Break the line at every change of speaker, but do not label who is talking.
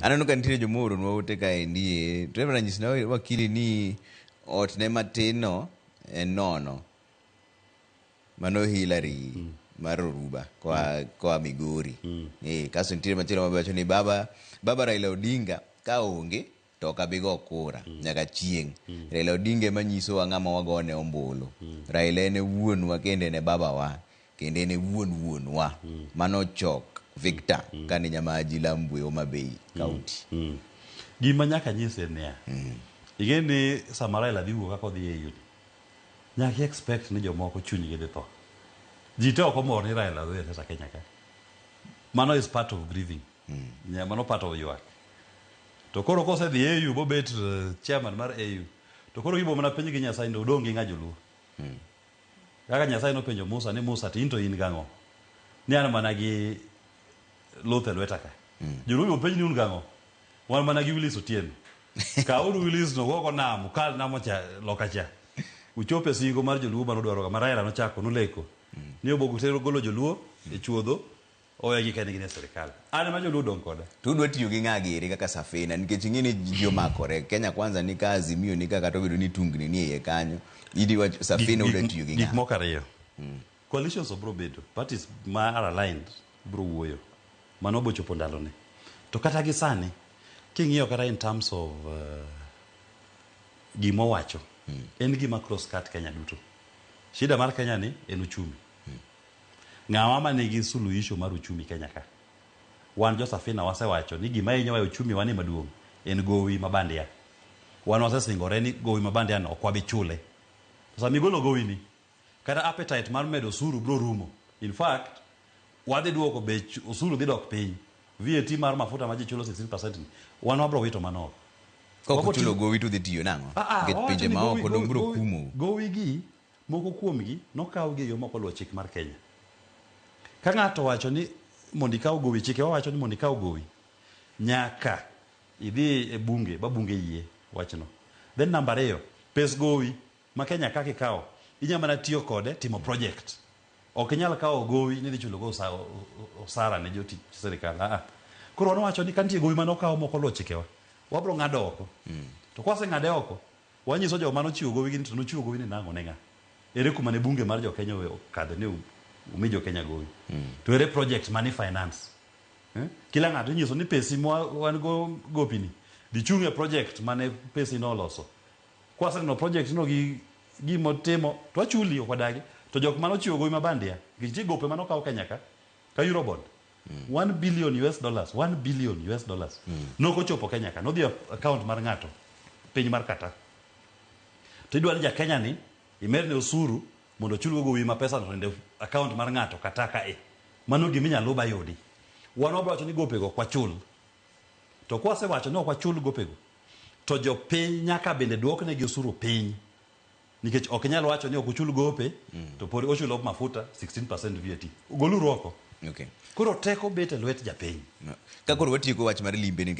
Aneno ka nitiere joma ooronwa ote kaendi e. Trevor ranyisi na wakili ni ot ne matin no en nono. Mano Hillary mar Oruba koa Migori. Kasto nitiere machielo mawacho ni baba Raila Odinga ka onge to ok abi go kura nyaka chieng'. Raila Odinga ema nyisowa ng'ama wagone ombulu. Raila en e wuonwa kendo en e babawa kendo en e wuon wuonwa. Mano Chok Victor kani Nyamaji Lambwe Homa Bay County.
Gima nyaka nyisi en niya, ing'e ni sama Raila dhi wuok kaka odhi e EU ni, nyaka i expect ni jomoko chunygi dhi tho. Ji te ok omor ni Raila dhi e siasa Kenya ka. Mano is part of grieving. Yeah, mano part of ywak. To koro kosedhi AU bobet chairman mar AU, to koro ibo mana penj gi Nyasaye ni odong' gi ng'a joluo. Kaka Nyasaye nopenjo Musa ni Musa to in to in gang'o? Ni an mana gi luth e lweta ka. Joluo ibo penj ni un gang'o? Wan mana gi Willis Otieno. Kawuru Willis no gogo nam, ukal nam cha loka cha. Uchop e singo mar joluo manodwaro ma Raila nochako noleko. Ni obo tero golo joluo e chuodho owegi kendgi ne sirikal. An ema joluo odong' koda.
To udwa tiyo gi ng'a giri kaka Safina nikech ing'e ni ji omakore. Kenya Kwanza ni ka Azimio ni ka kata obedo ni tungni ni e iye kanyo. Idhi wacho Safina udwa tiyo gi
Gik
ng'a?
moko ariyo. Coalitions bro bedo. Parties ma are aligned bro wuoyo. Mano bo chopo ndalone. To kata gi sani, king'iyo kata in terms of gimowacho, en gima cross cut Kenya duto. Shida mar Kenya ni en uchumi. Ng'awa manigi suluhisho mar uchumi Kenya ka? Wan jo Safina wasewacho ni gima hinyowa e uchumi wa ni maduong' en gowi ma bandia. Wan wasesingore ni gowi ma bandia no ok wabi chule. To sama igolo gowi ni, kata appetite mar medo osuru bro rumo. In fact, wadhi duoko bech osuru dhi dok piny. VAT mar mafuta ma ji chulo 16% ni, wan wabro wito mano oko.
Kok uchulo gowi to udhi tiyo nang'o? Nikech
Wawacho
pinje
ni
ma oko dong' biro kumou.
Gowi gi, moko kuomgi nokaw gi e yo mok oluwo chik mar Kenya. Ka ng'ato owacho ni mondo ikaw gowi, chike wawacho ni mondo ikaw gowi, nyaka idhi e bunge, ba bunge yie wachno. Then namba ariyo, pes gowi ma Kenya ka kikawo, inya mana tiyo kode timo project. Ok inyal kawo gowi ni idhi chulo go osara ne jotich sirikal. Koro wan wawacho ni ka nitie gowi mane okaw mok oluwo chikewa, wabro ng'ado oko. To kwaseng'ade oko, wanyiso joma nochiwo gowi gi ni to nochiwo gowi ni nang'o ne ng'a? Ere kuma ne bunge mar jo Kenya okadhe ni umi jo Kenya gowi? To ere project mane finance? Kila ng'ato inyiso ni pesi ma wan go gopi ni, dhi chung' e project mane pesi no oloso. Kwaseneno project no gi gimotimo, to wachuli ok wadagi. To jok mane ochiwo gowi ma bandia, nikech nitie gope mane okaw Kenya ka, ka Eurobond. 1 billion US dollars, 1 billion US dollars. Nok ochopo Kenya ka, nodhi e account mar ng'ato, piny mar Qatar. To idwa ni ja Kenya ni, imedne osuru mondo ochul go gowi ma pesa no to nindo e account mar ng'ato Qatar ka e. Mano gima inyalo luw ba yudi. Wan wabro wacho ni gopego ok wachul. To kwasewacho ni ok wachul gopego, to jopiny nyaka bende duoknegi osuru piny. Nikech ok inyal wacho ni ok uchul gope, to pod ochulo mafuta 16% VAT. Goluru oko. Koro teko bet e lwet japiny.
Ka koro watieko wach mar limbe ni